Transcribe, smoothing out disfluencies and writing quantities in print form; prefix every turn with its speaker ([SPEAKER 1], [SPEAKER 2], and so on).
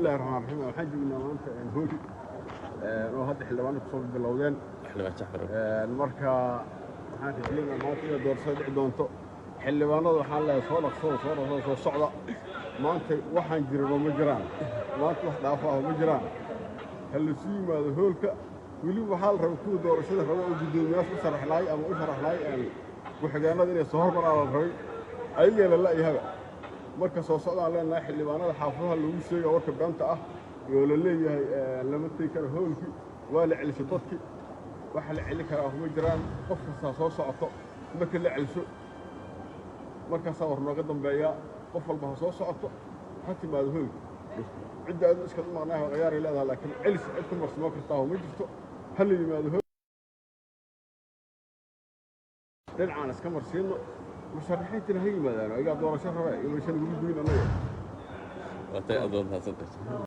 [SPEAKER 1] Bismillahi raxmaan raxiim. Waxaan joognaa maanta hoolki oo hadda xildhibaano kusoo bilowdeen.
[SPEAKER 2] Xildhibaan Jacfar.
[SPEAKER 1] Marka waxaan rajaynaynaa maanta inay doorashada dhici doonto. Xildhibaanada waxaan leeyahay, soo dhaqsada, soo dhaqsada, soo socda. Maanta waxaan jirinoo ma jiraan, maanta wax dhaafo ah ma jiraan. Ha lasu yimaado hoolka. Weliba waxaa la rabay kuwa doorashada raba oo guddoomiyaasha u sharaxlaay ama u sharaxlaay ku-xigeenada inay soo hormaraan la rabay, ayagaa la la'yahaba. Marka soo socdaan leenahay. Xildhibaanada xaafadaha loogu sheega warka beenta ah oo la leeyahay lama tegi karo hoolkii, waa la celisho dadki. Waxa la celi karaa kuma jiraan. Qof kastaa soo socoto. Marka la celiso, markaasaa war nooga dambeeyaa. Qof walba ha soo socoto, ha timaado hoolki. Cidda aadu iskaad u maqnaaha khiyaaray leedahay, laakiin celis cid ku marsimoo kartaa ma jirto. Ha la yimaado hool, dhinacaan iska marsiino. Musharaxiintana ha yimaadaan, ayagaa doorasho rabe imaysan ugu duwin annaga.
[SPEAKER 2] Waa tay, aad baad mahadsantahay.